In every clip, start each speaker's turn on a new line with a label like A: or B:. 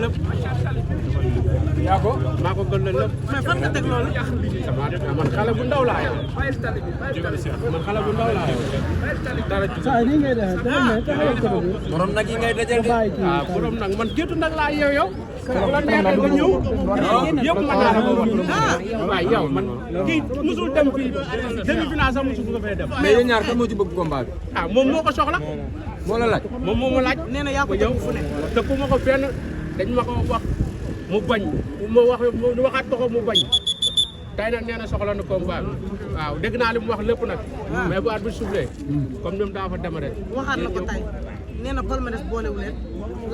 A: lépp.
B: yaa ko.
A: maa ko gën la lépp.
C: mais fan nga teg loolu.
A: man xale bu ndaw laa yow. man xale bu ndaw laa yow. dara ci.
B: saa yi ngay def borom nag yi ngay dajal de.
A: ah borom nag man géttu nag laa yeew yow. la neexee nga ñëw. yëpp mën naa la ko wax. waaw yow man kii musul dem fii demi-finale sax musul ko fay dem.
B: mais yéen ñaar kan moo ci bëgg combat bi.
A: ah moom moo ko soxla.
B: moo la laaj.
A: moom moo ma laaj.
C: nee na yaa ko
A: yow
C: fu ne.
A: te ku ma ko fenn dañ ma ko wax mu bañ mu waxaat ko mu bañ. tey nag nee na soxla na combat bi waaw dégg naa li mu wax lépp nag. mais bu at bi soufflé comme ñoom daa fa démarré.
C: waxaat na ko tey nee na palmarès boolewu leen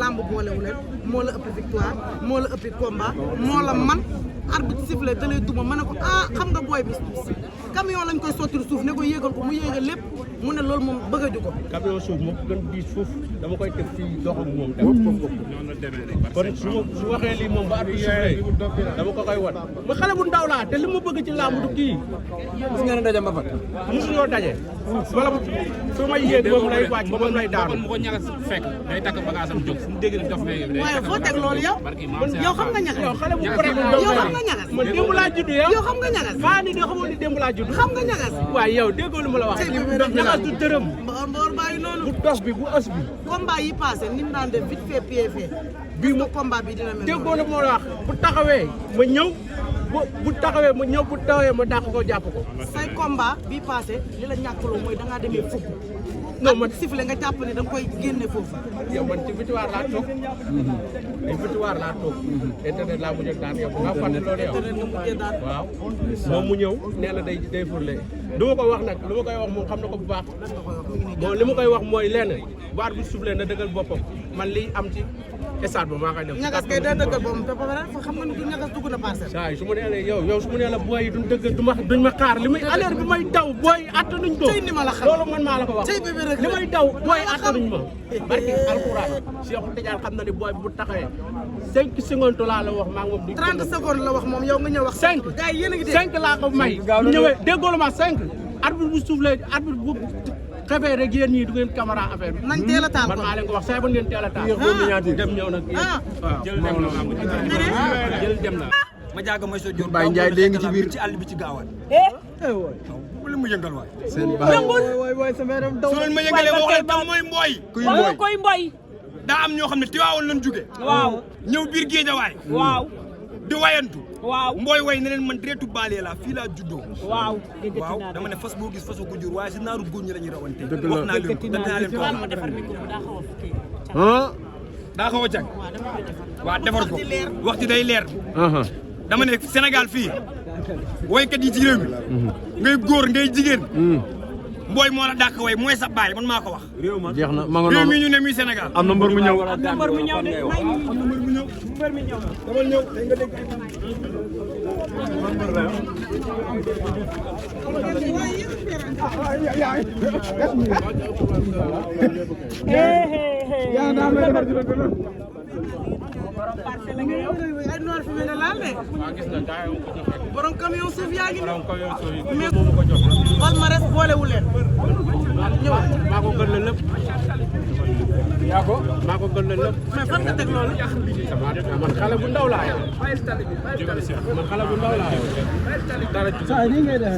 C: lamb boolewu leen moo la ëpp victoire moo la ëppi combat moo la man arbitre sifflé da lay duma ma ne ko ah xam nga booy bis camion lañ koy sottil suuf ne ko yéegal ko mu yéegal lépp mu ne loolu moom bëggaju ko.
A: camion suuf moo ko gën diis suuf dama koy teg fii dox ak moom dem. kon su waxee lii moom ba at bi soufflé dama ko koy wan. ma xale bu ndaw laa te li ma bëgg ci làmb du kii.
B: gis ngeen ne daje ma fat.
A: mosuñoo daje. wala su may yéeg moom lay wàcc moom lay daanu.
D: mu ko ñagas fekk day takk bagaasam jóg fu mu dégg ne dof léegi.
C: waaye foo teg loolu yow yow xam nga ñagas.
A: yow xale bu pare
C: yow xam nga ñagas.
A: man démb laa judd yow.
C: yow xam nga ñagas.
A: maa ni de xamoon ni démb laa judd.
C: xam nga ñagas.
A: waaye yow déggoo lu ma la wax. ñagas du dërëm.
C: mboor bàyyi noonu.
A: bu dos bi bu ës bi.
C: combat yi passé ni mu daan def vite fait pied fait. bii mu combat bi dina mel.
A: déggoo lu ma la wax bu taxawee ma ñëw bu taxawee ma ñëw bu taxawee ma dàq ko jàpp ko.
C: say combat bi passé li la ñàkkaloo mooy da ngaa demee fukk.
A: non man
C: sifflé nga jàpp ne da nga koy génne foofu.
A: yow man ci victoire laa toog. ay victoire laa toog. internet laa mujj a daan yow nga fàtte loolu yow.
C: internet nga mujjee daan.
A: waaw moom mu ñëw nee na day furle. du ma ko wax nag lu ma koy wax moom xam na ko bu baax. bon li ma koy wax mooy lenn bu arbitre bi soufflé na dëggal boppam man liy am ci stade ba maa koy def.
C: ñagas kay day dëggal boppam te ba pare xam nga ni du ñagas dugg na parcelle.
A: saa yi su ma nee la yow su ma nee la booy yi duñ dëgg duñ ma xaar li muy alerte bi may daw booy yi attanuñ ko.
C: tey ni ma la xam
A: loolu man maa la ko wax.
C: tey bébé rek
A: li may daw booy yi attanuñ ma. barki alxuraan Cheikh Tidiane xam na ni booy bu taxawee 5 secondes laa la wax maa ngi moom.
C: 30 secondes la wax moom yow nga ñëw wax.
A: 5
C: gars yi yéen a ngi dégg
A: 5 laa ko may. ñëwee déggoo ma 5. arbitre bu soufflé arbitre bu xefee rek yéen ñii du ngeen caméra affaire bi.
C: nañ teel a taal
A: man maa leen ko wax saa ba ngeen teel a taal. dem ñëw nag waaw jël dem la jël dem la.
E: ma jaaga mooy soo jor
B: Baye Ndiaye léegi ci biir
E: ci àll bi ci gaawal wala mu yëngal waay
B: seen baay.
E: su leen ma yëngalee wax leen tam mooy mbooy
B: kuy mbooy
F: koy mboy.
E: daa am ñoo xam ne Tiwaawoon lañ jóge
F: waaw
E: ñëw biir Géejawaay
F: waaw
E: di wayantu
F: waaw
E: mbooy way ne leen man deretu baale la fii laa juddoo
F: waaw.
E: waaw dama ne fas boo gis fasoo ko jur waaye si naaru góor ñi la ñuy rawante
B: Dëgg la.
E: wax naa leen ko danaa leen ko wax
F: ma defar micro bi daa xaw a kii.
B: ah.
E: daa xaw a cag waaw defar ko wax ci day leer dama ne Sénégal fii waykat yi ci réew mi ngay góor ngay jigéen mbooy moo la dàq way mooy sa baay man maa ko wax
B: jeex na ma nga
E: réew mi
B: noonu
E: ñu ne muy Sénégal
B: am na mbër mu ñëw.
F: am na mbër mu ñëw de mbër mi ñëw.
E: dama ñëw dañ nga dégg
C: ay noor fi mel ne laal de.
A: waaw gis nga gars yi ko joxe.
C: borom camion suuf yaa ngi
A: borom kaw yow soo yi
C: mais
A: moomu ko jox.
C: palmarès boolewu leen. ñëw
A: maa ko gën la lépp.
B: yaa ko.
A: maa ko gën la lépp.
C: mais fan nga teg loolu.
A: man xale bu ndaw laa yow. man xale bu ndaw laa yow. dara ci.
B: saa yi ngay def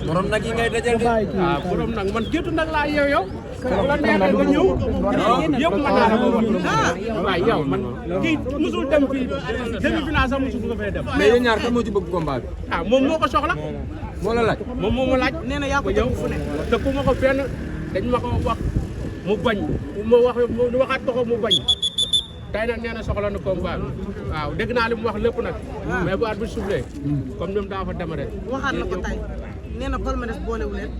B: borom nag yi ngay dajal de.
A: ah borom nag man géttu nag laa yeew yow. la neexee nga ñëw. yëpp mën naa la ko wan. waaw yow man kii musul dem fii demi-finale sax musul ko fay dem.
B: mais yéen ñaar kan moo ci bëgg combat bi.
A: ah moom moo ko soxla.
B: moo la laaj.
A: moom moo ma laaj.
C: nee na yaa ko
A: yow
C: fu ne.
A: te ku ma ko fenn dañ ma ko wax mu bañ mu waxaat ko mu bañ. tey nag nee na soxla na combat bi waaw dégg naa li mu wax lépp nag. mais bu at bi soufflé comme ñoom daa fa démarré.
C: waxaat na ko tey nee na palmarès boolewu leen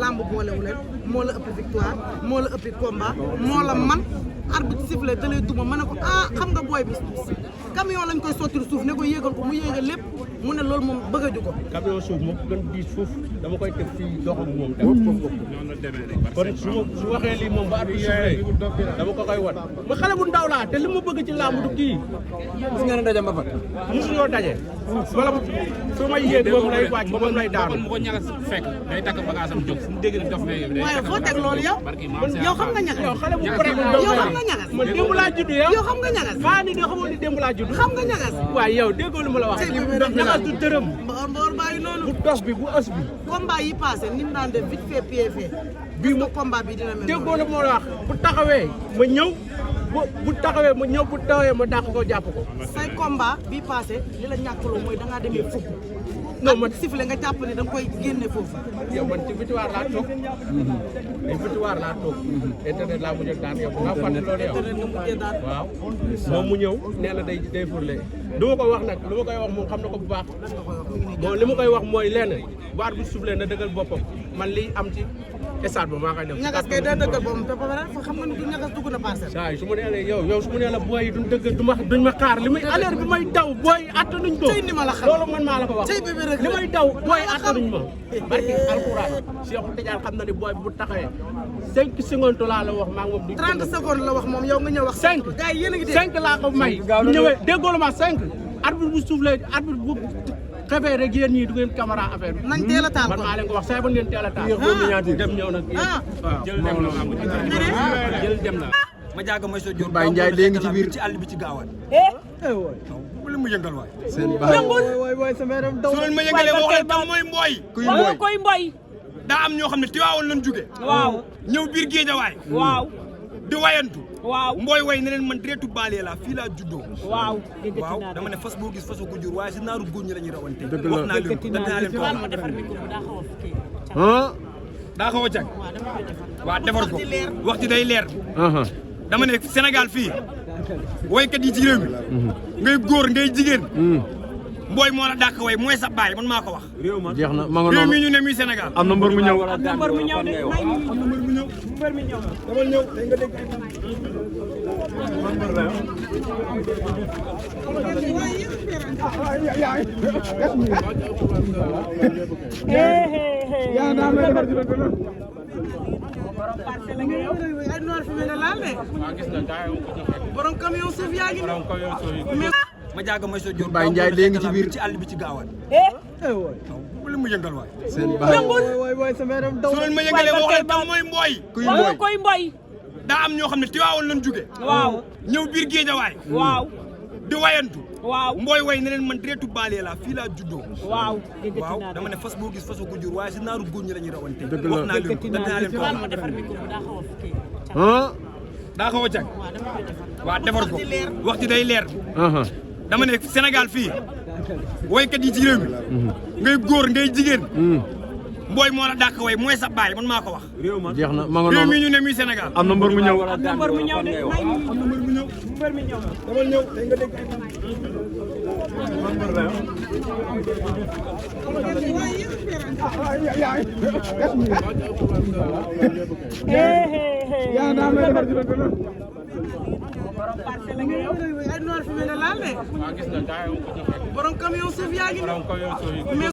C: lamb boolewu leen moo la ëpp victoire moo la ëppi combat moo la man arbitre sifflé da lay duma ma ne ko ah xam nga booy bis camion lañ koy sottil suuf ne ko yéegal ko mu yéegal lépp mu ne loolu moom bëggaju ko.
A: camion suuf moo gën di suuf dama koy teg fii dox ak moom dem. kon su waxee lii moom ba at bi suufee dama ko koy wan. ma xale bu ndaw laa te li ma bëgg ci làmb du kii.
B: gis nga ne daje ma fa.
A: mosuñoo daje. wala su may yéeg moom lay wàcc moom lay daanu.
D: mu ko ñagas fekk day takk bagage am jóg fu mu dégg ne dof ngay day
C: waaye foo teg loolu yow yow xam nga ñagas.
A: yow xale bu pare
C: yow xam nga ñagas.
A: man démb laa judd yow.
C: yow xam nga ñagas.
A: maa ni nga xamoon ni démb laa judd.
C: xam nga ñagas.
A: waaye yow déggoo lu ma la wax. ñagas du dërëm.
C: mboor bàyyi noonu.
A: bu dos bi bu ës bi.
C: combat yi passé ni mu daan def vite fait pied fait. bii mo combat bi dina mel noonu.
A: déggoo lu ma la wax bu taxawee ma ñëw bu taxawee ma ñëw bu taxawee ma dàq ko jàpp ko.
C: say combat bi passé li la ñàkkaloo mooy da ngaa demee fukk.
A: non man
C: sifflé nga jàpp ne da nga koy génne foofu.
A: yow man ci victoire laa toog. ay victoire laa toog. internet laa mujj a daan yow nga fàtte loolu yow.
C: internet nga mujjee daan.
A: waaw moom mu ñëw nee na day furle du ma ko wax nag lu ma koy wax moom xam na ko bu baax. bon li ma koy wax mooy lenn bu arbitre bi soufflé na dëggal boppam man liy am ci stade ba maa koy def.
C: ñagas kay day dëggal boppam te ba pare xam nga ni du ñagas dugg na parcelle.
A: saa yi su ma nee la yow su ma nee la booy yi duñ dëgg duñ ma xaar li muy alerte bi may daw booy yi attanuñ ko.
C: tey ni ma la xam
A: loolu man maa la ko wax.
C: tey bébé rek
A: li may daw booy yi attanuñ ma. barki alxuraan Cheikh Tidiane xam na ni booy bi bu taxawee 5 secondes laa la wax maa ngi moom.
C: 30 secondes la wax moom yow nga ñëw wax.
A: 5
C: gars yi yéen a ngi dégg
A: 5 laa ko may. ñëwee déggoo la ma 5. arbitre bu soufflé arbitre bu xefee rek yéen ñii du ngeen caméra affaire bi.
C: nañ teel a taal
A: man maa leen ko wax saa ba ngeen teel a taal. dem ñëw nag waaw
D: jël dem la am jël dem la
E: ma jaaga may so jor
B: Baye Ndiaye léegi ci biir
E: ci àll bi ci gaawaan bu leen mu yëngal waay
B: seen baax.
E: su leen ma yëngalee wax leen tam mooy mbooy
B: kuy mbooy
F: koy mboy.
E: daa am ñoo xam ne Tiwaawoon lañ jóge
F: waaw.
E: ñëw biir Géejawaay
F: waaw.
E: di wayantu
F: waaw.
E: mbooy way ne leen man deretu baale la fii laa juddoo
F: waaw.
E: waaw dama ne fas boo gis fasoo ko jur waaye si naaru góor ñi la ñuy rawante
B: Dëgg la.
E: wax naa leen ko danaa leen ko wax
F: ma defar micro bi daa xaw a kii.
B: ah.
E: daa xaw a cag
C: waaw dama koy defar.
E: waaw defar ko wax ci day leer
B: ah.
E: dama ne Sénégal fii woykat yi ci réew mi ngay góor ngay jigéen mbooy moo la dàq way mooy sa baay man maa ko wax
B: jeex na ma nga
E: réew mi
B: noonu
E: ñu ne muy Sénégal
B: am na mbër mu ñëw.
F: am na mbër mu ñëw de may ñu mbër mi ñëw.
E: dama ñëw dañ nga dégg
C: ay noor fi mel ne laal de.
A: waaw gis nga gars yi ko ci fekk.
C: borom camion suuf yaa ngi
A: borom kaw yow soo
C: mais
E: ma jaaga may so jor
B: Baye Ndiaye léegi ci biir
E: ci àll bi ci gaawaan bu leen mu yëngal waay
B: seen baax.
E: su leen ma yëngalee wax leen tam mooy mbooy
B: kuy mbooy
F: koy mboy.
E: daa am ñoo xam ne Tiwaawoon lañ jóge
F: waaw.
E: ñëw biir Géejawaay
F: waaw.
E: di wayantu
F: waaw.
E: mbooy way ne leen man deretu baale la fii laa juddoo
F: waaw.
E: waaw dama ne fas boo gis fasoo ko jur waaye si naaru góor ñi la ñuy rawante
B: Dëgg la.
E: wax naa leen ko danaa leen ko wax
F: ma defar micro bi daa xaw a kii.
B: ah.
E: daa xaw a cag
C: waaw dama koy defar.
E: waaw defar ko wax ci day leer
B: ah.
E: dama ne Sénégal fii woykat yi ci réew mi ngay góor ngay jigéen mbooy moo la dàq way mooy sa baay man maa ko wax
B: jeex na ma nga
E: réew mi
B: noonu
E: ñu ne muy Sénégal
B: am na mbër mu ñëw.
F: am na mbër mu ñëw de may ñu mbër mi ñëw.
E: dama ñëw dañ nga dégg
C: ay noor fi mel ne laal de.
A: waaw gis nga gars yi ko ci fekk.
C: borom camion suuf yaa ngi
A: borom kaw yow soo